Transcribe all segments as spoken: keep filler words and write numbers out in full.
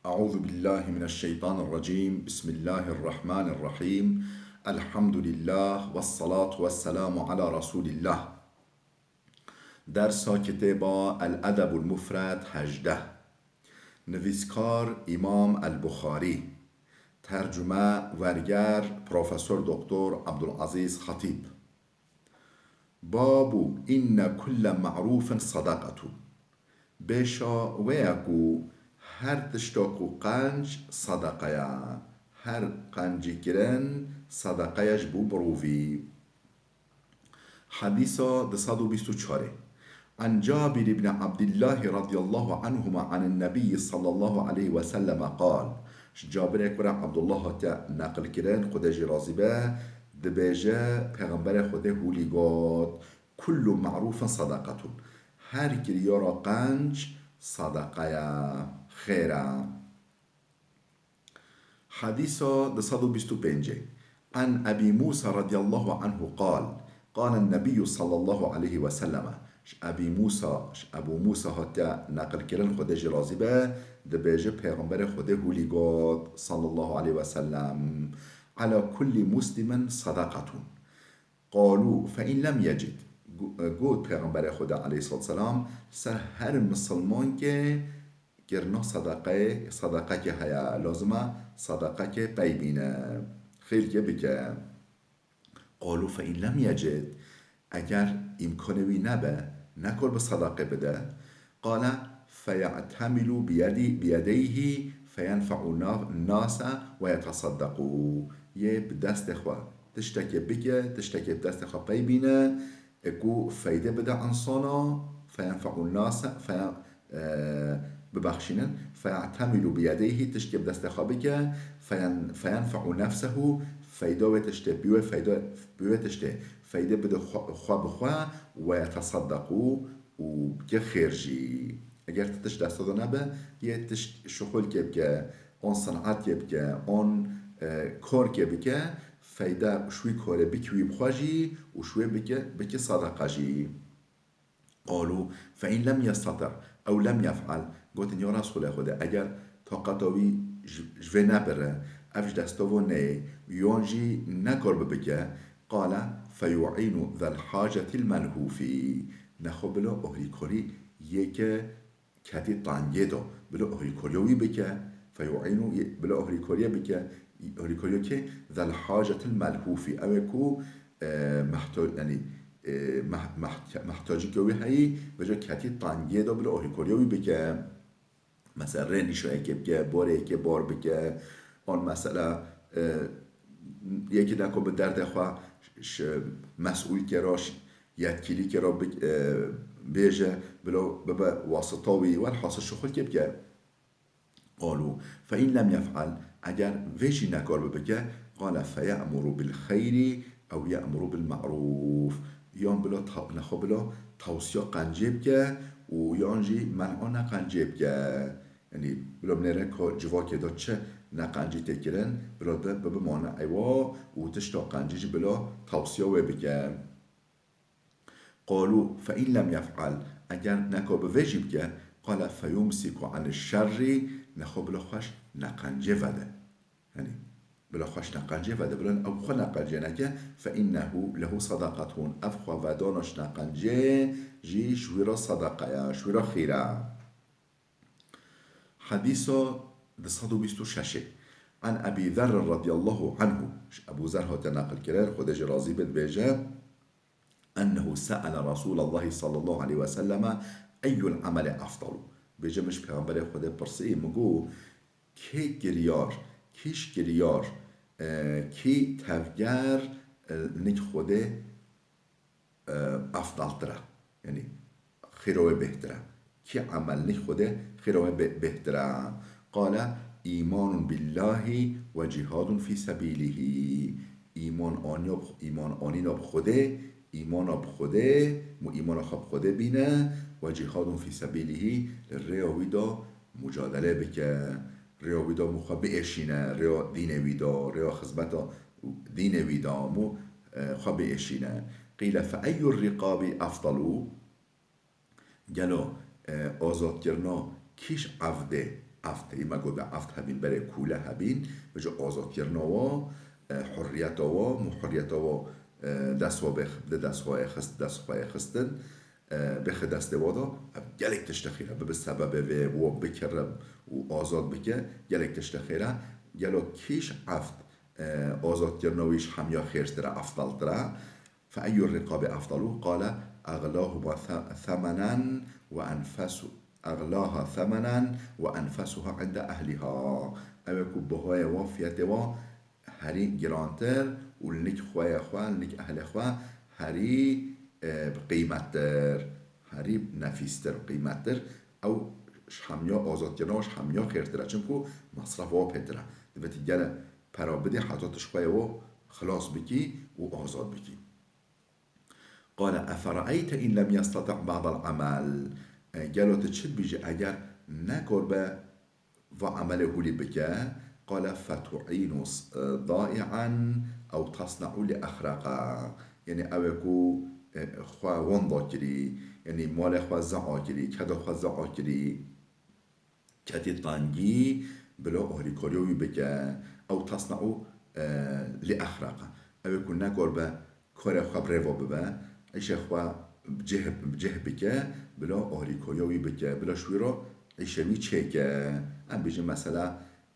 أعوذ بالله من الشيطان الرجيم. بسم الله الرحمن الرحيم. الحمد لله والصلاة والسلام على رسول الله. Dersa kitêba El Edebul Mufred hejdeh. Nivîskar Îmam El Buxarî. Tercume, werger, Profesor Doktor Abdulazîz Xatîb. Babu inne kulle ma'rufin sadaqatun. Bêşa wê ye ku her tişta ku qenc sadaqe ye. Her qencîkirin sadaqe ye ji bo mirovî. Hedîsa du sed û bîst û çar. An Cabir ibn Abdullah radiyallahu anhuma anin Nebiyyi sallallahu aleyhi ve selleme qal. Ji Cabirê kura Abdullah hatiye neqilkirin, Xwedê jî razî be, dibêje, Pêxemberê Xwedê hûlî got, Kullu ma'rufin sadaqatun. Her kiryara qenc sadaqe ye, xêr e. Hedîsa du sed û bîst û pêncê. An Ebî Mûsa radiyallahu anhu qal, qalen Nebiyyû sallallahu aleyhi ve selleme. Ji Ebî Mûsa, ji Ebû Mûsa hatiye neqilkirin, Xwedê jî razî be, dibêje, Pêxemberê Xwedê hûlî got, sallallahu aleyhi ve sellem, Ala kulli muslimin sadaqatun. Qalû, fe in lem yecid. Gu-, e, got Pêxemberê Xwedê aleyhissalatu vesselam, ser her misilmankê kirina sadaqeyê, sadaqekê heye, lazim e sadaqekê pey bîne, xêrkê bike. Qalû, fe in lem yecid. Eger îmkanê wî nebe, nekar bi sadaqê bide, Qale, feya'temilu biyedî, biyedeyhî feyenfe'u na-, nase ve yetesaddaqu. Yê bi destê xwe tiştekê bike, tiştekê bi destê xwe pey bîne, e, ku feyde bide insana, feyenfe'u nase, feyen-, e, bibexşînin, feya'temilu biyedeyhî, tiştekê bi destê xwe bike, feyen-, feyenfe'u nefsehu, feyda wê tiştê, bi wê feyda, bi wê tiştê, feyde bide xwe, xwe bi xwe, ve yetesaddaqu, û bike xêr jî. Eger ti tişt desta de nebe, yê tişt şixulkê bike, on sin'atkê bike, on, e, korkê bike, feyde ji wî korê bike wî bi xwe jî û ji wê bike, bike sadaqa jî. Qalû, fe in lem yestati' ew lem yef'al, gotin, ya Resûlê Xwedê, eger taqeta wî ji, ji vê nebire, ev ji desta vo neyê, yon jî nekar bi bike, Qale, feyu'înu zel hacetil melhûfî. Nexwe bila ohrîkorî yê ke ketî tangê de, bila ohrîkoriya wî bike, feyu'înu, bila ohrîkoriya bike, ohrîkoriya kê? Zel hacetil melhûfî. Ew ê ku, e, mehto-, yanî, e, meh-, meh-, mehtacîka wî heyî, vêca ketî tangê de bila ohrîkoriya wî bike. Mesela rê nîşa yekê bike, borê yekê bor bike. An mesela, e, yekê neko bi derdê xwe ş-, mesûlkê re, ş-, yetkîlîkê re bik-, e, bêje, bilo bibe wasita wî, welhasil şixulkê bike. Qalû, fe in lem yef'al, eger vê jî nekar bi bike, qale feye'muru bil xeyrî ew ye'muru bil ma'rûf. Yan bilo ta-, nexwe bilo tewsiya qencê bike û yan jî men'a neqencê bike. Yanî, bila binêre ka civakê de çi neqencî tê kirin, bila de bibe mane'ê wa û tişta qencî jî bila tewsiya wê bike. Qalû, fe in lem yef'al, eger neka bi vê jî bike, qale feyumsiku anil şerrî, nexwe bila xweş neqencê vede. Yanî, bila xweş neqencê vede, bila ew xwe neqencê neke, fe innehu lehu sadaqatun, ev xwe vedana ji neqencê jî ji wî re sadaqa ye, ji wî re xîr e. Hedîsa du sed û bîst û şeş. An Ebî Zerr radiyallahu anhu, ji Ebû Zer hate neqil kirin, Xwedê jî razî be, dibêje, ennehu se'ele Resûlallahî sallallahu aleyhi ve selleme eyyul ameli efdalu. Bêje, min ji Pêxemberê Xwedê pirsî, min got, kê kiryar, kîş kiryar, e, kî tevger, e, nik Xwedê e, efdaltir e. Yanî, xêra wê bêhtir e. Kî emel nik Xwedê xêra wê bê-, bêhtir e. Qale, îmanun billahî ve cihadun fî sebîlihî. Îman aniya bi, îman anîna bi Xwedê, îmana bi Xwedê, mu îmana xwe bi Xwedê bîne, ve cihadun fî sebîlihî, li rêya wî de mucadele bike. Rêya wî de mu xwe biêşîne, rêya dînê wî de, rêya xizmeta dînê wî de mu, e, xwe biêşîne. Qîle fe eyyur riqabî efdalu? Gelo, e, azadkirina kîş evdê, eft, hî me got be eft hebîn, berê kûle hebîn, bi ji azatkirina wa, e, hurriyeta wa, mû hurriyeta wa, e, dest wa bêx-, di dest xwe yê xist, dest xwe yê xistin, e, bêxe destê wa da, ev gelek tiştê xêr e, bibe sebebê vê wa bikire û azad bike, gelek tiştê xêr e. Gelo kî ji eft, e, azatkirina wî ji hemiya xêrtir e, efdaltir e? فأي الرقاب أفضل؟ قال: أغلاهما ث-، ثمنا وأنفس-، أغلاها ثمنا وأنفسها عند أهلها. Ew ê ku bihayê wa, fiyetê wa herî girantir û li nik xweyê xwe, li nik ehlê xwe herî, e, bi qîmettir, herî nefîstir, qîmettir. Ew ji hemiya azatkirina wa ji hemiya xêrtir e. Çimku mesref wa pêtir e. Divê tu gelek pera bidî heta tu ji xweyê wa xilas bikî û azad bikî. قال: أفرأيت إن لم يستطع بعض العمل؟ E, gelo tu çi dibêjî eger nekar be va emelê holî bike? قال: فتعين ضائعا أو تصنع لأخرق. Yanî ew ê ku, e, xwe wenda kirî, yanî malê xwe zea kirî, keda xwe zea kirî, ketî tengî, bila alîkariya wî bike. Ew tasne'u, e, li ehreqa. Ew ê ku nekar be karê xwe bi rê ve bibe, îşê xwe bi cih, bi cih bike, bila alîkariya wî bike, bila ji wî re îşê wî çêke. Em bêjin mesela,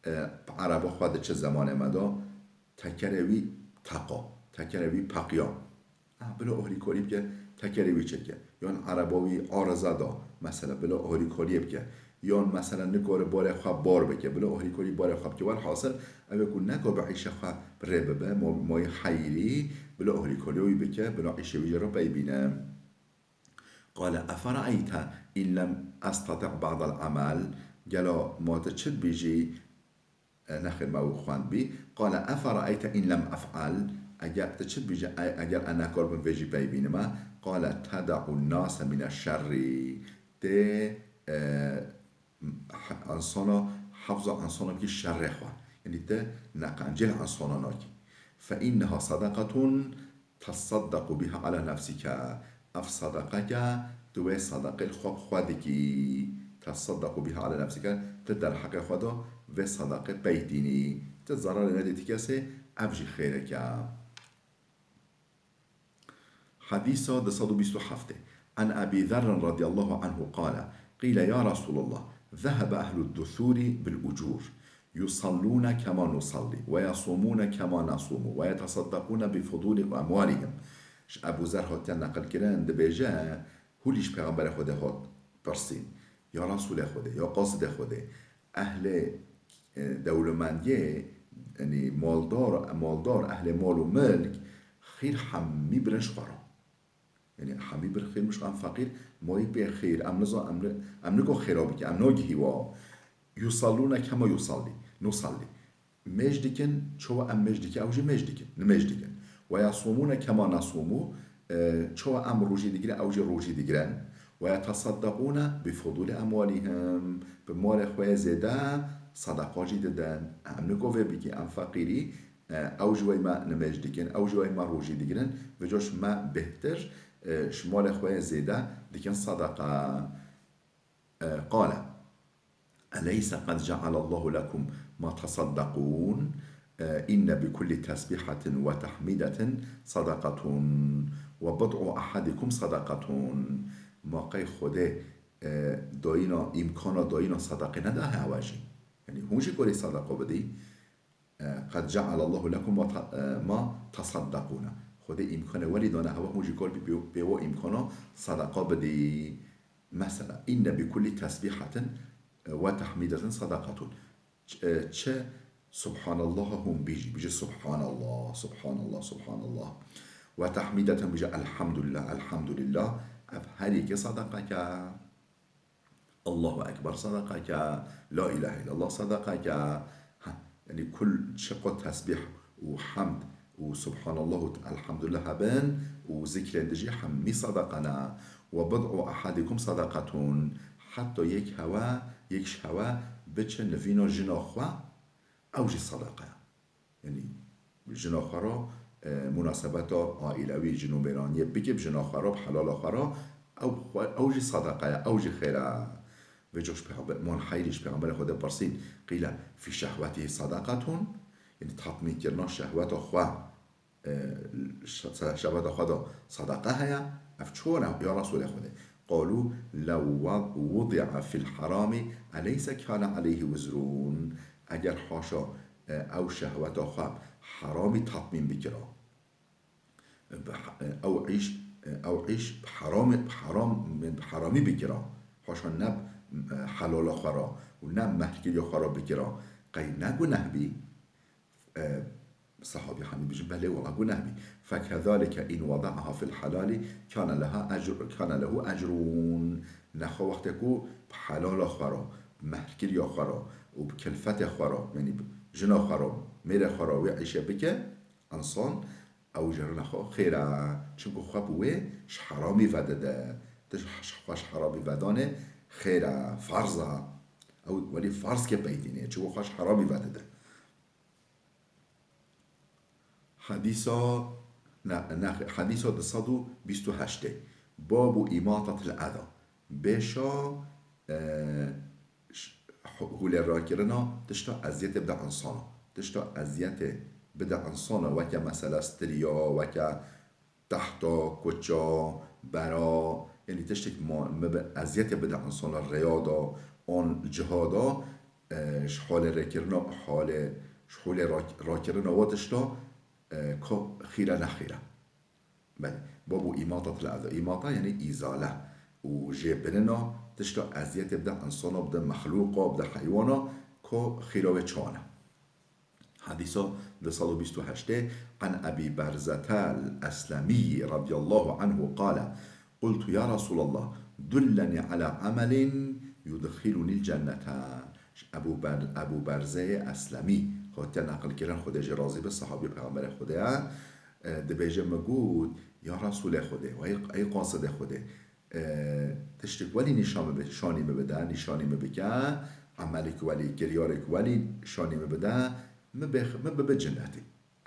e, bi ereba xwe diçe zemanê me de, tekerê wî teqa, tekerê wî peqiya. Ah, bila alîkarî bike, tekerê wî çêke. Yan ereba wî areza da, mesela, bila alîkariyê bike. Yan, mesela, nikare barê xwe bar bike, bila alîkarî barê xwe bike. Welhasil, ew ê ku nekare îşê xwe bi rê bibe, ma-, mayî heyrî, bila alîkariya wî bike, bila îşê wî jê re pey bîne. قال: أفرأيت إن لم أستطع بعض العمل؟ Gelo ma tu çi dibêjî, e, nexêr me ew xwendbî. قال: أفرأيت إن لم أفعل؟ Eger tu çi dibêjî, e-, eger ez nekar bim vê jî pey bînime? قال: تدع الناس من الشر. Tê, e, he-, insana, hefza insana bikî şerê xwe. Yanî tu neqencê li insana nakî. فإنها صدقة تصدق بها على نفسك. Ev sadaqeke, tu wê sadaqê li xwe bi xwe dikî. تصدق بها على نفسك. Tu derheqê xwe de vê sadaqê pey tînî. Tu zararê nedî ti kesê, ev jî xêreke. Hedîsa du sed û bîst û heft. عن أبي ذر رضي الله عنه قال: قيل يا رسول الله، ذهب أهل الدثور بالأجور، يصلون كما نصلي، ويصومون كما نصوم، ويتصدقون بفضول أموالهم. Ji Ebû Zer hatiye neqilkirin, dibêje, hûlî ji Pêxemberê Xwedê hat pirsîn, ya Resûlê Xwedê, ya Qasidê Xwedê, ehlê, e, dewlemendiyê, yanî maldar, maldar, ehlê mal û milk, xîr hemî birin ji xwe re. Yanî hemî bir xêr miş, em feqîr, mayî pê xêr, em niza-, em ni-, em niko xêra bike, em nagihî wa. يصلون كما يصلي، نصلي. Mêj dikin, çawa em mêj dikin, ew jî mêj dikin, nimêj dikin. ويصومون كما نصوم، e, çawa em rojî digirin, ew jî rojî digirin. ويتصدقون بفضول أموالهم، bi malê xwe yê zêde sedeqa jî didin. Em niko vê bikî, em feqîrî, e, ew ji wey me nimêj dikin, ew ji wey me rojî digirin, vêca ji me bêhtir, e, ji malê xwe yê zêde dikin sedeqa. E, قال: أليس قد جعل الله لكم ما تصدقون؟ E, إن بكل تسبيحة وتحميدة صدقة، وبضع أحدكم صدقة. Ma qey Xwedê, e, dayîna, îmkana dayîna sadaqê nedaye hewa jî? Yanî hûn jî karî sadaqa bidî? E, قد جعل الله لكم ما ت-، e, ما تصدقون. Xwedê îmkanê welî dane hewa, hûn jî kar bî pê, pê wa îmkana sadaqa bidî. Mesela, إن بكل تسبيحة، e, وتحميدة صدقة. Ç-, e, çi Subhanallah hûn bîjî, bîjî Subhanallah, Subhanallah, Subhanallah. وتحميدة bîjî Elhamdulillah, Elhamdulillah. Ev her yekê sadaqeke. Allahu Ekber sadaqeke, La ilahe illallah sadaqeke. Ha, yanî kul çiqo tesbîh û hemd û Subhanallah û Elhamdulillah hebin û zikrên dijî hemî sadaqa ne. وبضع أحدكم صدقة. Heta yek hewe, yek ji hewe biçe nivîna jina xwe, ew jî sadaqa ye. Yanî, jina xwe re, e, munasebeta aîlewî, jinûbêraniyê bike bi jina xwe re, bi helala xwe re, ew xwe, ew jî sedeqe ye, ew jî xêr e. Vê coş peyxamber, man heyî ji peyxamberê Xwedê pirsîn, qîle fî şehwetî sadaqetun, yanî tatmînkirina şehweta xwe, e, şe-, şehweta xwe de sadaqa heye, ev çawa ne ya Resûlê Xwedê? Qalû lew wa-, wudi'a fil harami eleyse kâne aleyhi wizrun. Eger haşa, e, ew şehweta xwe heramî tatmîn bikira, bi ha-, ew îş, ew îş bi heramî, bi heram, bi heramî bikira. Haşa ne bi, e, helala xwe re û ne mehrkiriya xwe re bikira. Qey ne guneh bî? E, Sehabî hemî bijin, belê wela guneh bî. Fekezalike in wada'aha fil helali kâne leha ecr-, kâne lehu ecrun. Nexwe wextê ku bi helala xwe re, bi mehrkiriya xwe re û bi kilfetê xwe re, yanî bi jina xwe re, mêrê xwe re wê îşê bike, însan, ew jê re nexwe xêr e, çimku xwe bi wê ji heramî vedide. Tu ji xwe ji heramî vedanê xêr e, ferz e. Ew welî ferzkê peytînê, çimku xwe ji heramî vedide. Hedîsa, ne, ne, hedîsa du sed û bîst û heştê. Babu îmatatil eza. Bêşa, e, ş-, hu-, hûlêrakirina tişta eziyetê bide insana. Tişta eziyetê bide insana, weke mesela stiriya, weke tehta, kuça, bera, yanî tiştek ma-, me bi eziyetê bide insana, rêya da, an ciha da, e, ji holê rêkirina, holê, ji holê rak-, rakirina wa tişta, e, ka xîr e ne xîr e. Belê, babu îmatatil eza. Îmata yanî îzale û jê birina tişta eziyetê bide insana, bide mexlûqa, bide heywana, ka xîra wê çawa ne. Hedîsa du sed û bîst û heştê, an Ebî Berzetel Eslemî radiyallahu anhu qale, qultu ya Resûlallah, dulleni ala amelin yudxilunil cennete. Ji Ebû Ber-, Ebû Berzeyê Eslemî hatiye neqilkirin, Xwedê jê razî be, sehabî Peyxamberê Xwedê ye. E, dibêje, min got, ya Resûlê Xwedê, ey, ey qasidê Xwedê, e, tiştek welî nîşan min bide, şanî min bide, nîşanî min bike, emelek welî, kiryarek welî şanî min bide, min bê-, min bibe cinnetê.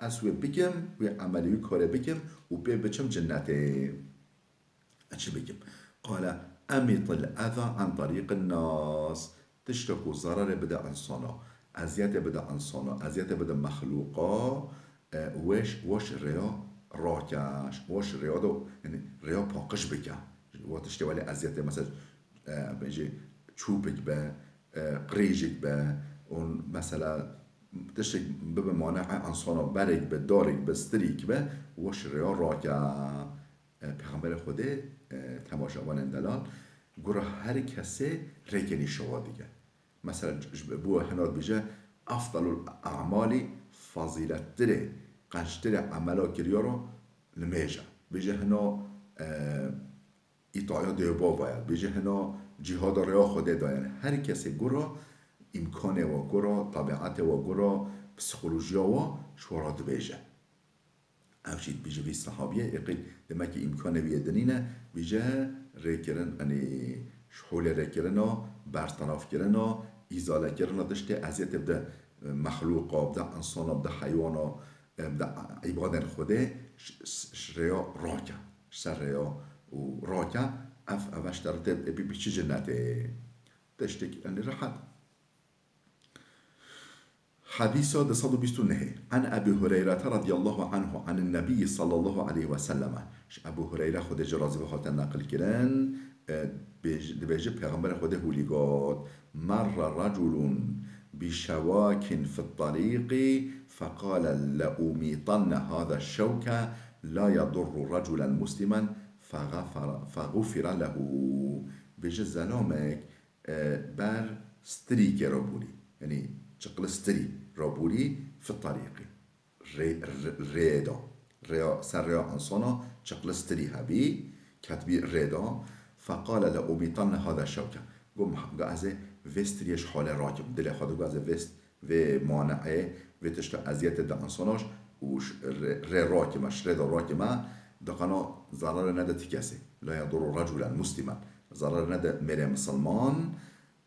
Ez wê bikim, wê emelê, wî karê bikim û pê biçim cinnetê. Ez çi bikim? Qale, emitil eza an tarîqin nas. Tişta ku zerarê bide insana, eziyetê bide insana, eziyetê bide mexlûqa, e, weş, weş rêya rake, weş rêya do, yanî rêya paqij bike. Wa tiştê welê eziyetê, mesela, e, bêjî çûpik be, e, qirêjik be, û mesela tiştek bibe mane'e insana, berek be, darek be, stirîk be, weş rêya rake. E, Pêxemberê Xwedê, e, temaşevanên delal, gura her kesê rêkê nîşawa dike. Mesela, ji, ji bo hina dibêje, "Efdalul a'malî", fazîlettirê, qenctirê emela kiryaro nimêj e. Bêje hina, e, îtaya dê û bava ye. Bêje hina cîhada rêya Xwedê de ye. Her kesê gura îmkanê wa gura, tabiatê wa gura, psîkolojiya wa ji wa re dibêje. Ev jî dibêje vî sehabiyê, êqî demek ki îmkanê wî yê dinîne, bêje rêkirin, yanî ji holê rêkirina, bertarafkirina, îzalekirina tiştê eziyetê bide mexlûqa, bide insana, bide heywana, bide îbadên Xwedê, ji, ji rêya rake, ji ser rêya û rake, ev, ev ji te re tê, ê bî, bî çi cinnetê? Tiştek, yanî rehet. Hedîsa du sed û bîst û nehê. An Ebî Hureyrete radiyallahu anhu anin Nebî sallallahu aleyhi ve selleme. Ji Ebû Hureyre, Xwedê jê razî be, hate neqil kirin, e, bêj-, dibêje, Pêxemberê Xwedê hûlî got, "Merre reculun bi şewakin fit tarîqi feqale le umîtanne hada şewke la yedurru reculen muslimen feğafara-, feğufira lehu." Bêje, zelamek e, ber stirîkê re bûrî. Yanî çiqli stirî re bûrî fi tarîqî. Rê, rê, rê de. Rêya, ser rêya insana çiqli stirî hebî, ketbî rê de. Feqale le umîtanne hada şewke. Got, meh-, got, ez ê vê stiriyê ji holê rakim. Dilê xwe digot, ez ê vê st-, vê mane'ê, vê tişta eziyetê de insana û ş-, rê, rê rakime, ji rê de rakime, diqena zerarê nede ti kesê. La yedurru reculen muslimen. Zerarê nede mêrê misilman,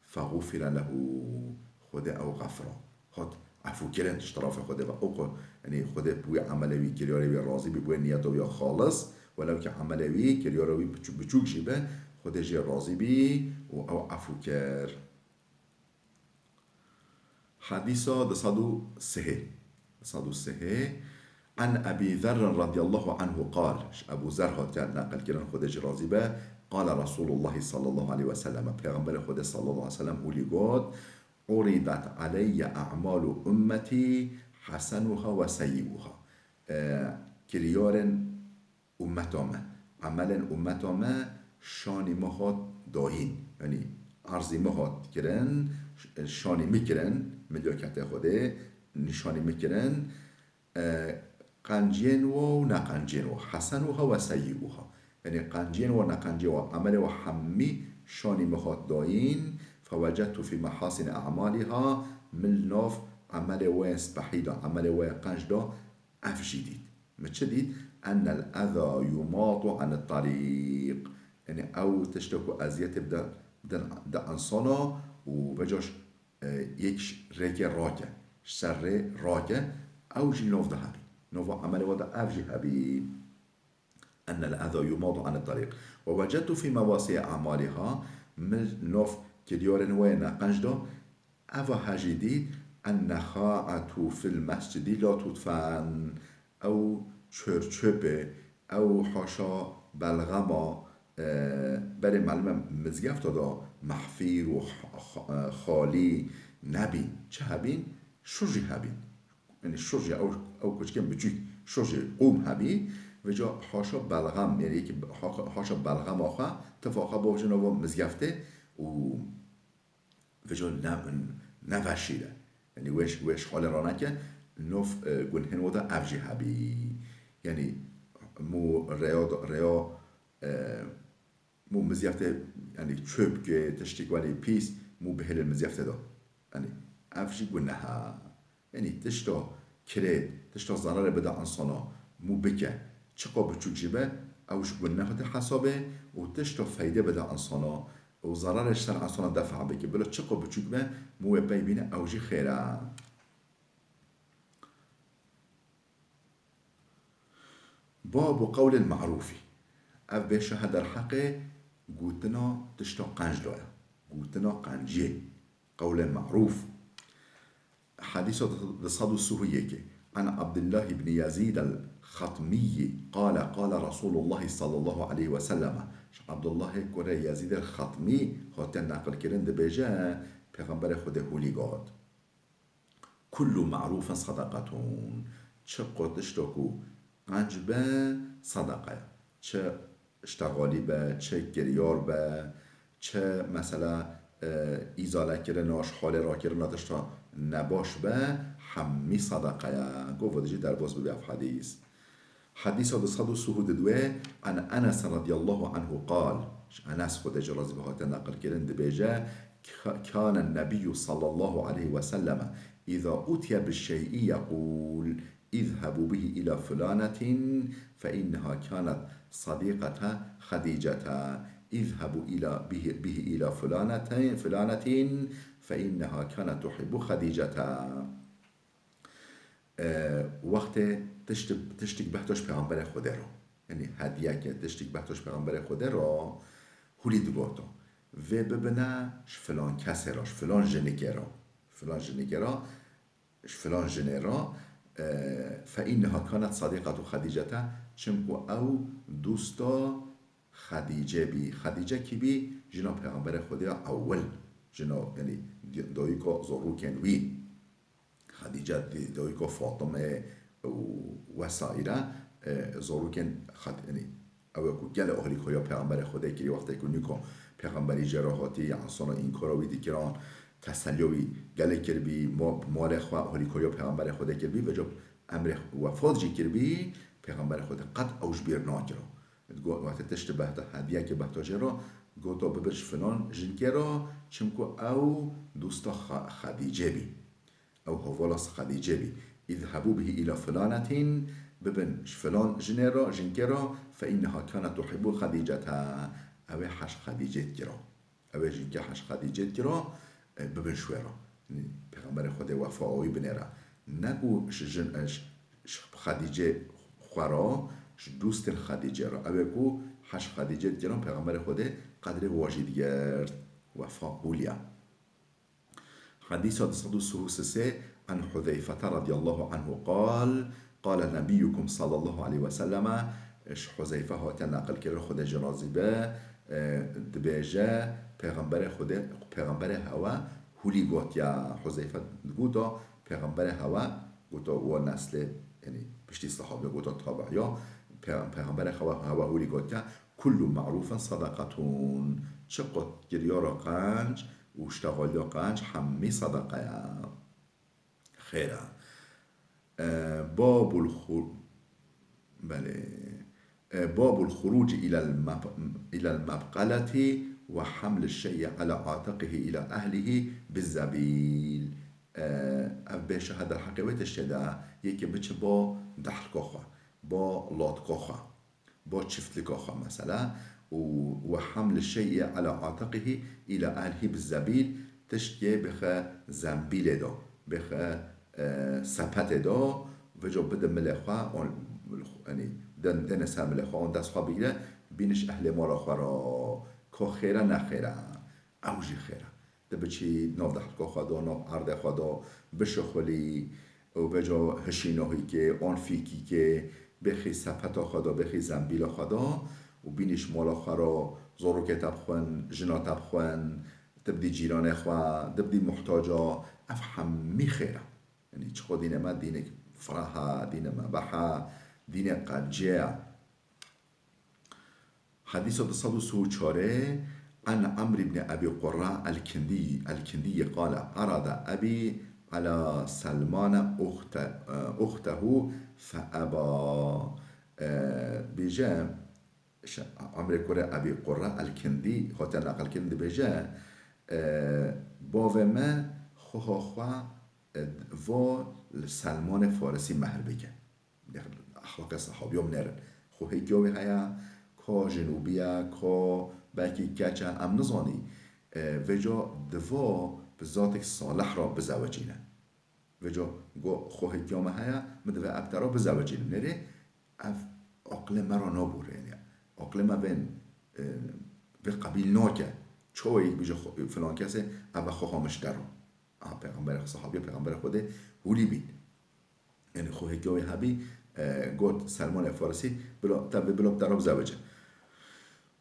feğufire lehu. Xwedê ew xefira. Hat efûkirin, ji terafê Xwedê ve. Ew xwe, yanî Xwedê bi wî emelê wî, kiryarê wî razî bî, bi wê niyeta wî ya xalis, welew ki emelê wî, kiryara wî biçû-, biçûk jî be, Xwedê jê razî bî û ew efû kir. Hedîsa du sed û sê. Du sed û sê. An Ebî Zerrin radiyallahu anhu qal, ji Ebû Zer hatiye neqilkirin, Xwedê jî razî be, qala Resûlullahî sallallahu aleyhi ve sellem, Pêxemberê Xwedê sallallahu aleyhi ve sellem hûlî got, Uridat aleyye a'malu ummetî hesenuha ve seyyi'uha. E, kiryarên ummeta me, emelên ummeta me şanî me hat dayîn. Yanî erzî me hat kirin, şanî min kirin, min diya ketê Xwedê, nîşanî min kirin, e, qenciyên we û neqenciyên we. Hesenuha ve seyyi'uha. Yanî qenciyên we, neqenciyê we, emelê we hemî şanî min hat dayîn. Fewecedtu fî mehasini a'maliha, min li nav emelê we yên spehî de, emelê we yên qenc de, ev jî dît. Min çi dît? Ennel eza yumatu anit tarîq. Yanî ew tiştê ku eziyetê bide, bidin, bide insana û veca ji, e, yek ji rêkê rake, ji ser rê rake, ew jî nov de hebî. Nova emelê we de ev jî hebî. Ennel eza yumatu anit tarîq. Ve wecedtu fî mewasî a'maliha, min nov kiryarên we yê neqenc de, eva he jî dît, ennexa'etu fil mescidi la tudfen, ew çör çöpê, ew haşa belxema, e, berê melime mizgefta de mehfîr û xa-, xa-, xalî nebîn. Çi hebîn? Şûr jî hebîn. Yanî şûr jî ew, ew kuçikên biçûk, şûr jî qûm hebî. Veca haşa belxem, yanî yekî ha-, haşa belxema xwe, tifa xwe bavêje nava mizgeftê û veca ne, neveşîre. Yanî wê, wê ji xalê raneke, nov, e, gunhên we de ev jî hebî. Yanî mû rêya, rêya, e, mû mizgeftê, yanî çöp ke, tiştî ku, yanî pîs, mû bihêle mizgeftê de. Yanî ev jî guneh e. Yanî tişta kirêt, tişta zerarê bide insana, mû bike, çiqa biçûk jî be, ew ji guneh de hesabê û tişta feyde bide insana û zerarê ji ser insana defa bike, bila çiqa biçûk be, mû wê pey bîne, ew jî xêr e. Babu qewlil ma'rûfî. Ev bêşe he derheqê gotina tişta qenc de ye. Gotina qenciyê. Qewlê ma'rûf. Hedîsa du sed û sih û yekê. An Abdullah ibn Yazid el-Xatmiyyi qale, qale Resulullah sallallahu aleyhi ve sellem. Ji Abdullahê kurê Yazid el-Xatmî hatiye neqilkirin, dibêje, Pêxemberê Xwedê hûlî got. Kullu ma'rufin sadaqatun. Çi qo tişto ku qenc be, sadaqa ye. Çi ştegalî be, çi kiryar be, çi mesela, e, îzalekirina, ji halê rakirina tişta nebaş be, hemî sadaqa ye. Gova dijî derbas bibe ev hedîs. Hedîsa du sed û sih û didwê, an Enes radiyallahu anhu qal, ji Enes Xwedê jî razî be hate neqilkirin, dibêje, Ka-, kane nebiyyû sallallahu aleyhi ve sellem, îza utiye bi şey'i yeqûl, izhebu bihi ila fulanetin, fe inneha kanet sadîqete Xedîcete, izhebu ila bihi, bihi ila fulanetin, fulanetin, fe inneha kanet tuhibbu Xedîcete. E, wextê tişt-, tiştik behto ji Pêxemberê Xwedê re. Yanî hediyeke tiştik behto ji Pêxemberê Xwedê re, hûlî digoto. Vê bibine ji filan kesê re, ji filan jinikê re. Filan jinikê re, ji filan jinê re, e, fe inneha kanet sadîqetu Xedîcete, çimku ew dosta Xedîce bî. Xedîce kî bî? Jina Pêxemberê Xwedê ya ewil. Jina, yanî, di-, dayika zarokên wî. Xedîce di-, dayika Fatime û wesaîre, e, zarokên Xed-, yanî, ew ê ku gelê alîkariya Pêxemberê Xwedê kirî, wextê ku nûka Pêxemberî jê re hatî, ya insana înkara wî dikiran, teselliya wî gelê kirbî, ma-, malê xwe alîkariya Pêxemberê Xwedê kirbî, veca emrê wefat jî kirbî, Pêxemberê Xwedê qet ew ji bîr nakira. Digot, wextê tişt behta, hediyekê behta jê re, gota bibir ji filan jinkê re, çimku ew dosta Xa-, Xedîcê bî. Ew hevala Xedîcê bî. Îzhebû bihî îla filanetin, bibin ji filan jinê re, jinkê re, fe inneha kanet tuhibbu Xedîcete. Ew ê heş Xedîcê dikira. Ew ê jinkê heş Xedîcê dikira, e, bibin ji wê re. Yanî Pêxemberê Xwedê wefa wî binêre. Ne ku ji jin, e, ji, ji Xedîcê xwe re, ji dostên Xedîcê re. Ew ê ku heş Xedîcê dikirin, Pêxemberê Xwedê qedrê wa jî digirt, wefa hûliya. Hedîsa du sed û sê û sê, an Huzeyfete radiyallahu anhu qal, qala nebiyukum sallallahu aleyhi ve selleme, ji Huzeyfe hatiye neqil kirin, Xwedê jê razî be, e, dibêje, Pêxemberê Xwedê, Pêxemberê hewe hûlî gotiya, Huzeyfe digoto, Pêxemberê hewe goto, wa neslê, yanî piştî sehabiya goto tabiiya, Pê-, Pêxemberê hewe, hewe hûlî gotiya, kullu ma'rufin sadaqatun. Çiqo kiriyara qenc û ştexaliya qenc hemî sadaqa ye. Xêr e. E, babul xu-, belê. E, babul xuruci ilel meb-, ilel mebqeleti ve hamli şey'i ala atiqihi ila ehlihi bizzebîl. E, ev bêşe hede heqê wê tiştê de, yekê biçe bo dehlka xwe, bo latka xwe, bo çiftlika xwe mesela, û ve hamli şey'i ala atiqihi ila ehlihi bizzebîl, tiştê bixe zembîlê de, bixe, e, sepetê de, veco bide milê xwe, on, yanî, den-, dene ser milê xwe, on dest xwe bigire, bîniş ehlê mala xwe re, ko xêre ne xêre, ew jî xêre. Tu biçî nav dehlka xwe de, nav erdê xwe de, bişixulî û veca hişînahî kê, an fîkî kê, bêxî sepeta xwe de, bêxî zembîla xwe de û bînî ji mala xwe re zarokê te bixwin, jina te bixwin, tu bidî cîranê xwe, tu bidî muhtaca, ev hemî xêr e. Yanî çiqo dînê me dînek firah e, dînê me beha, dînê qencê ye. Hedîsa du sed û sî û çar, an Amr ibn Ebî Qurra el-Kindî, el-Kindî qale, arada ebî ala Selmane uxte-, uxtehu fe eba. E, bêje, şe-, Amrê kurê Ebî Qurra el-Kindî hate neqilkirin dibêje, e, bavê me xweha xwe, e, va li Selmanê Farisî mehr bike. Exlaqê sehabiya binêrin. Xwe hêkiya wê heye, ka jinûbî ye, ka belkî keç e, em nizanî. E, vêca diva bi zatek salih re bizewicîne. Vêca go xwe hêkiya me heye, min divê ev te re bizewicînim. Nêrê ev aqilê me re nabûre, yanî aqilê me bên, e, vê qebîl nake. Çawa yek bêje xwe, filan kesê, ev e xweha min ji te re. Aha, pêxemberê, sehabiya pêxemberê Xwedê hûlî bîn. Yanî xwe hêkiya wê hebî, e, got Selmanê Farisî, bila, te vê bila bi te re bizewicim.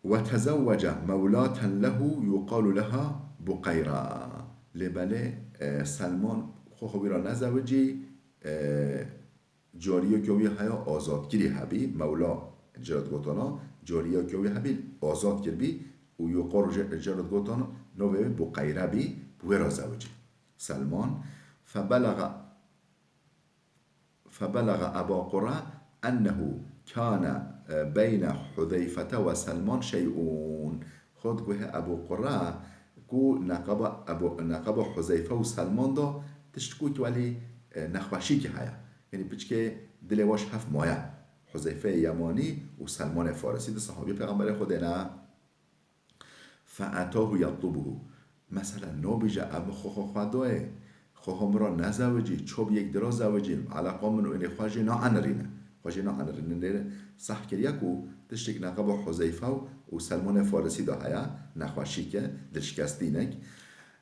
Ve tezewwece mewlaten lehu yuqalu leha Buqeyra. Lê belê, e, Selman xweha wî re nezewicî, e, cariyeke wî heya azadkirî hebî, mewla, cira digotana, cariyeke wî hebî azad kirbî û yuqar jê, cira digotana, navê wê Buqeyre bî, bi wê re zewicî. Selman, febelege, febelege Eba Qurra ennehu kâne, e, beyne Huzeyfete ve Selman şey'un. Xwe diguhe Ebû Qurra ku neqeba Ebû, neqeba Huzeyfe û Selman de tişt ku welî, e, nexweşîkî heye. Yanî piçkê dilê we ji hev maye. Huzeyfeyê Yemanî û Selmanê Farisî di sehabî Pêxemberê Xwedê ne. Fe etahu yetlubuhu. Mesela nabêje ev min xwexa xwe dayê. Xweha min re nezewicî, ço bi yek dira zewicî, eleqa min û înê xwe jê naenirîne. Xwe jê naenirîne. Nêre seh kiriye ku tiştek neqeba Huzeyfe û Selmanê Farisî de heye, nexweşîke, dilşikestînek.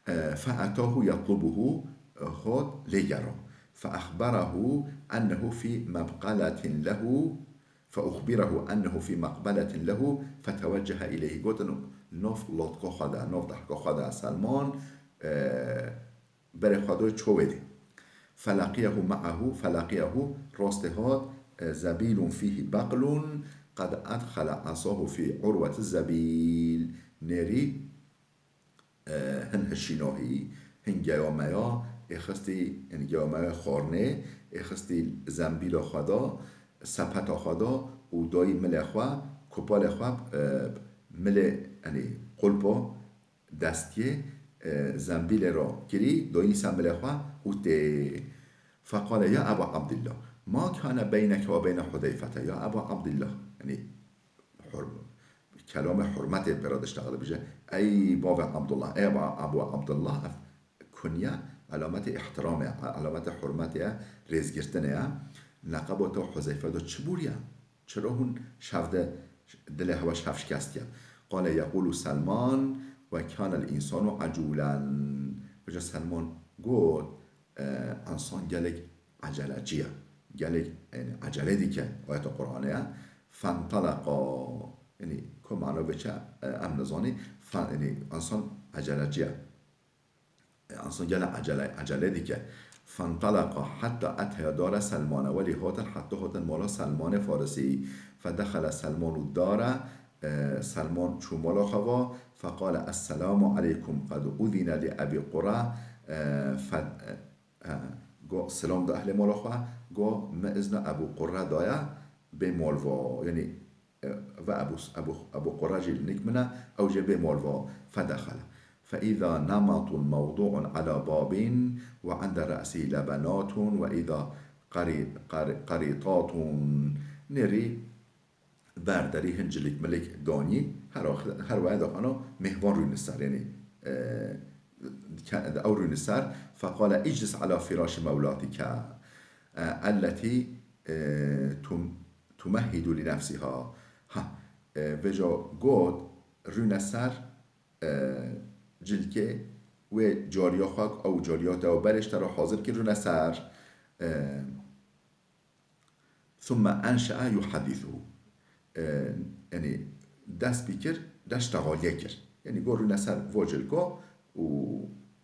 E, fe etahu yetlubuhu, e, hat lê gera. Fe exberehu ennehu fî mebqeletin lehu, fe uxbirehu ennehu fî mebqeletin lehu, feteweccehe ileyhi. Gotin, nav latka xwe de, nav dehka xwe de Selman, e, berê xwe doy ço wê dê. Felaqiyehu me'ahu, felaqiyehu, rastê hat, e, zebîlun fîhî beqlun, qed edxele esahu fî urweti zebîl. Nêrî, e, hin hişînahî, hin geya meya, êxistî, yanî geya meya xwarnê, êxistî zembîla xwe de, sepeta xwe de û dayî milê xwe, kopalê xwe, e, milê, yanî qulpa, destiyê, e, zembîlê re kirî, doyî ser milê xwe û tê. Feqale ya Eba Abdillah, ma kane beyneke ve beyne Hudeyfete, ya Eba Abdillah. Yanî hur-, kelamê hurmetê pê re diştexile bije. Ey bavê Abdullah, ey Eba Abu Abdullah, ev kunye alametê îhtiramê ye, alametê hurmetê ye, rêzgirtinê ye. Neqeba te û Huzeyfe de çi bûriye? Çira hûn şev de dilê hewa şev şikestiye? قال يقول سلمان وكان الإنسان عجولا. Vêca Selman got, e, insan gelek ecelecî ye. Gelek, yani, ecele dike, ayeta Qur'anê ye. فانطلقا. Yani, ku mana vê çi, e, em nizanî. Fe-, yani, insan ecelecî ye. E, insan gelek ecele, ecele dike. فانطلقا حتى أتيا دار سلمان. Welî hatin, heta hatin mala Selmanê Farisî. فدخل سلمان الدار. E, Selman çû mala xwe ve. فقال السلام عليكم قد أذن لأبي قرة. E, fe-, e, go, selam da ehlê mala xwe. Go, me izna Ebû Qurre daye bê mal ve. Yani, e, ve Ebû, Ebû, Ebû Qurre jî li nik min e, ew jê bê mal ve. فدخل. فإذا نمط موضوع على باب وعند رأسه لبنات وإذا قري-، قر-، قريطات. Nêrî ber derî hin cilik milik danî, her, her waya dixwano mêhvan rûnî ser, yani, e, ke-, ew rûnî ser. فقال اجلس على فراش مولاتك، e, التي، e, tum-, تمهد لنفسها. Ha, e, vêca got, rûne ser, e, cilkê wê cariya xwe, ew cariya te ew berê ji te re hazir kir, rûne ser. E, ثم أنشأ يحدثه. E, yani dest pê kir, dest texaliyê kir. Yani got rûne ser vo cilko û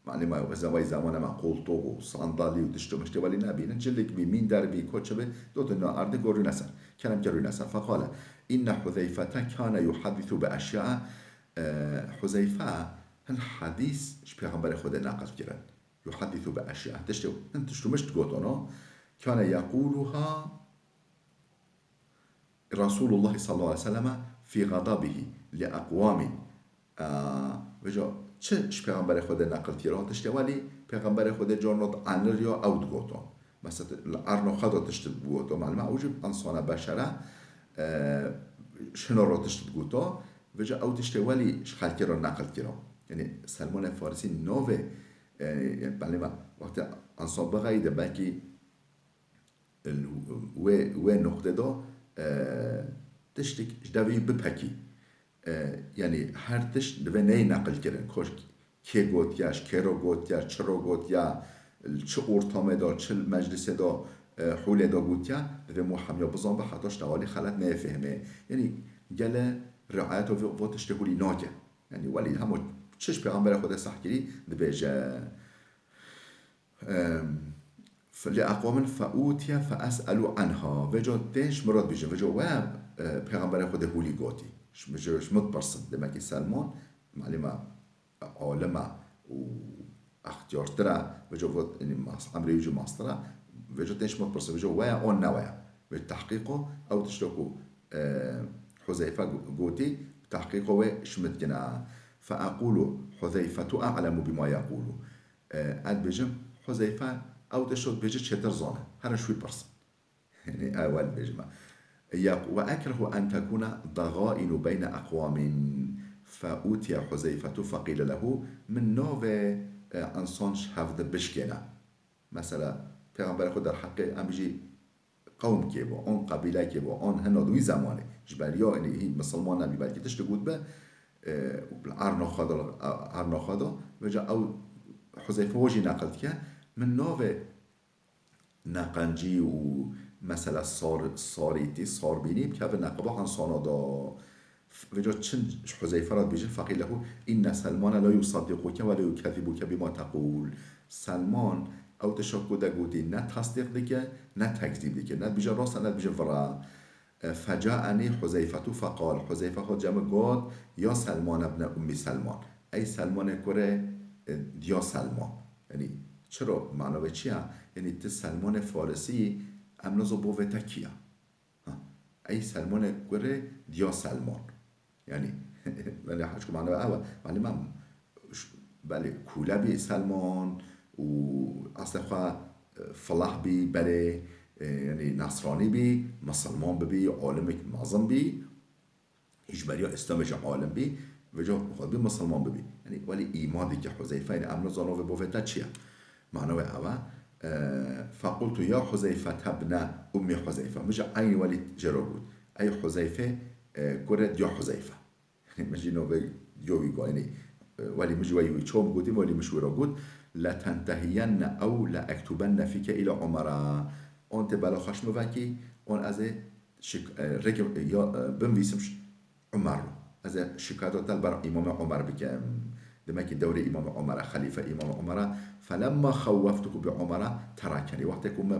malê me, wê zevayî zamana me qoltoq û sandalî û tişt û miştê welî nebînin. Cilik bî, mînder bî, koçe bî, dotin na erdê got rûne ser. Kerem kir rûne ser. فقال إن حذيفة كان يحدث بأشياء. E, Huzeyfe hin hedîs ji Pêxemberê Xwedê neqil kirin. يحدث بأشياء. Tiştê, hin tişt û mişt gotono. كان يقولها رسول الله صلى الله عليه وسلم في غضبه لأقوام. Aa, vêca çi ji Pêxemberê Xwedê neqil kira? Tiştê welî Pêxemberê Xwedê carna dienir ya ew digoto. Mesela li erna xwe de tişt digoto. Malum e, ew jî insana beşer e, e, şina ro tişt digoto. Vêca ew tiştê welî ji xelkê re neqil kira. Yani Selmanê Farisî navê, e, yani, belê me, wextê insan bixeyîde belkî wê, wê nuqtê de, e, tiştek ji devê bipekî. E, yani her tişt divê neyê neqil kirin. Koş kê gotiya, ji kê re gotiya, çi re gotiya, li çi ortamê de, çi meclisê de, e, hûlê de gotiya, divê mû hemiya bizanbe, heta ji tevalî xelet neyê fehmê. Yani gele riayeta vê, vê tiştê hûlî nake. Yani welî hemû çi ji Pêxemberê Xwedê seh kirî dibêje. Em, f-, لأقوام فأوتي فأسأل عنها. Vêca tên ji min re dibêjin. Vêca we, e, Pêxemberê Xwedê hûlî gotî. Ji, ji, ji min dipirsin. Demek ki Selman, malê me, alim e û extiyartir e. Vêca got, yani, mas-, emrê wî jî mastir e. Vêca tên ji min dipirsin. Vêca we ye an ne we ye. Vê tehqîqo, ew tişto ku, e, Huzeyfe go-, gotî, tehqîqo wê ji min dikine. فأقول حذيفة أعلم بما يقول. E, ez dibêjim, Huzeyfe, ew tişt dibêje çêtir zane. Herin ji wî pirsin. Yani, ew ez dibêjim. Ya, وأكره أن تكون ضغائن بين أقوام فأوتي حذيفة فقيل له. Min navê, e, insan ji hev de bişkêne. Mesela, Pêxemberê Xwedê derheqê em jî qewmkê bo, an qebîlekê bo, an hina di wî zemanê, ji ber ya, yani, hîn misilman nebî, belkî tişt digot be, e, û li erna xwe de, erna xwe de, vêca ew Huzeyfe wê jî neqil dike, min navê neqencî û mesela sar-, sarîtî, sarbînî bikeve neqiba insana de. Vêca çi ji Huzeyfe re dibêjin, فقيل له إن سلمان لا يصدقك ولا يكذبك بما تقول. Selman ew tişta ku te gotî ne tasdîq dike, ne tekzîb dike. Ne dibêje rast e, ne dibêje vir e. E, فجاءني حذيفة فقال. Huzeyfe hat cem min got, يا سلمان ابن أم سلمان. Ey Selmanê kurê, e, diya Selman. Yani, çira? Mana vê çi ye? Yani, tu Selmanê Farisî, em nizo bo vê te kî ye. Ha. Ey Selmanê kurê diya Selman. Yani, belê haj ku mana ew e. Belê me ş-, belê kûle bî Selman û eslê xwe, e, filah bî, belê, e, yani Nasranî bî, misilman bibî, alimekî mezin bî. Ji beriya Îslamê jî alim bî, vêca xwe bî misilman bibî. Yani, welî îman dike Huzeyfe, yani, em nizano vê bo vê te çi ye. Mana wê ew e, e, فقلت يا حذيفة ابن أم حذيفة. Min jî eynî welî jê re got. Ey Huzeyfe, e, kurê diya Huzeyfe. Min jî novê yo wî got, yanî, e, welî min jî weyî wî çom gotî, welî min ji wî re got, "Letentehiyenna ew leektubenne fîke île Umara." On tê bela xweş min vekî, on ez ê şik-, e, rêkê, ya, e, binvîsim ş-, Umar. Ez ê şikayeta te li ber Îmamê Umar bikim. Demek ki dewrê Îmamê Umar e, xelîfe Îmamê Umar e. "Felemma xewweftuhu bi Umara terakeni." Wextê ku me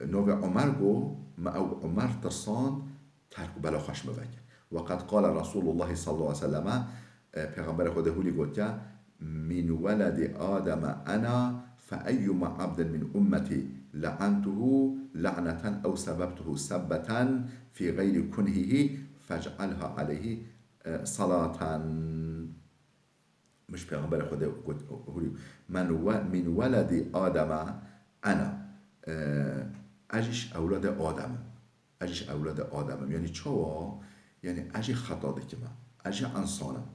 novê Umar got, me ew Umar tirsand, terk û bela xweş min vekir. "Ve qed qale Resûlullahî sallallahu aleyhi ve selleme", e, Pêxemberê Xwedê hûlî gotiye, "Min weledi Ademe ena, fe eyyuma abdin min ummetî le'entuhu le'neten ew sebebtuhu sebbeten fî gayri kunhihi fec'alha aleyhi, e, salaten." Min ji Pêxemberê Xwedê got, hûrî, "Men we, min weledî Ademe ena." E, ez jî ji ewladê Adem im. Ez jî ji ewladê Adem im. Yanî çawa? Yanî ez jî xeta dikim. Ez jî insan im.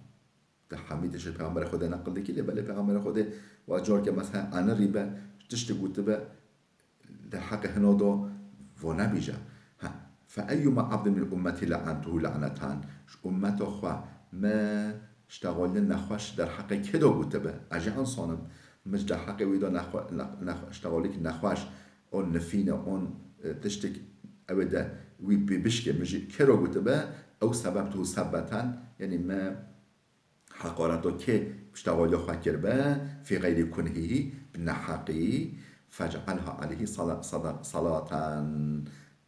Te hemî tişt ji Pêxemberê Xwedê neqil dikî, lê belê Pêxemberê Xwedê wa carke mesela anirî be, tiştê gotibe, derheqê hino do vo nebîje. Ha, "Fe eyyuma abdin min ummetî le'entuhu le'neten." Ji ummeta xwe me ştexalî nexweş derheqê kê do gotibe, ez jî insan im. Min ji derheqê wî do nexwe-, nex-, nex-, ştexalîk nexweş, on nifîne, on, e, tiştik ew ê de wî pê bişke, min jî kê do gotibe, ew sebebtuhu sebbeten, yanî me heqareto kê piştexaliya xwe kiribe, fî xeyrî kunhî, bi neheqî, fec'alha aleyhî sala-, sada-, salaten.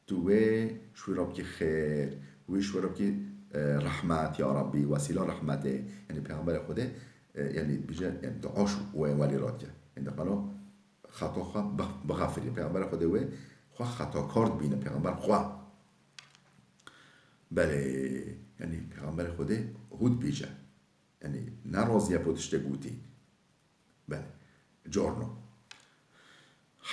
Tu wê ji wî re bikî xêr, wî ji wî re bikî, e, rehmet, ya Rabbî, wesîla rehmetê. Yanî Pêxemberê Xwedê, e, yanî bije, yanî dua ji wê welî re dike. Yanî diqalo xeta xwe bix-, bixefirî. Pêxemberê Xwedê wê xwe xetakar dibîne, Pêxember xwe. Belê, yanî Pêxemberê Xwedê hû dibêje. Yanî ne razî ye bo tiştê gotî. Belê. Carno.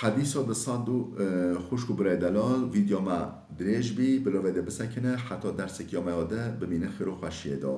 Hedîsa di sed û, e, xwişk û birayê delal, vîdyo me dirêj bî, bila vê de bisekine, heta dersek ya me ya de bimîne xêr û xweşiyê de.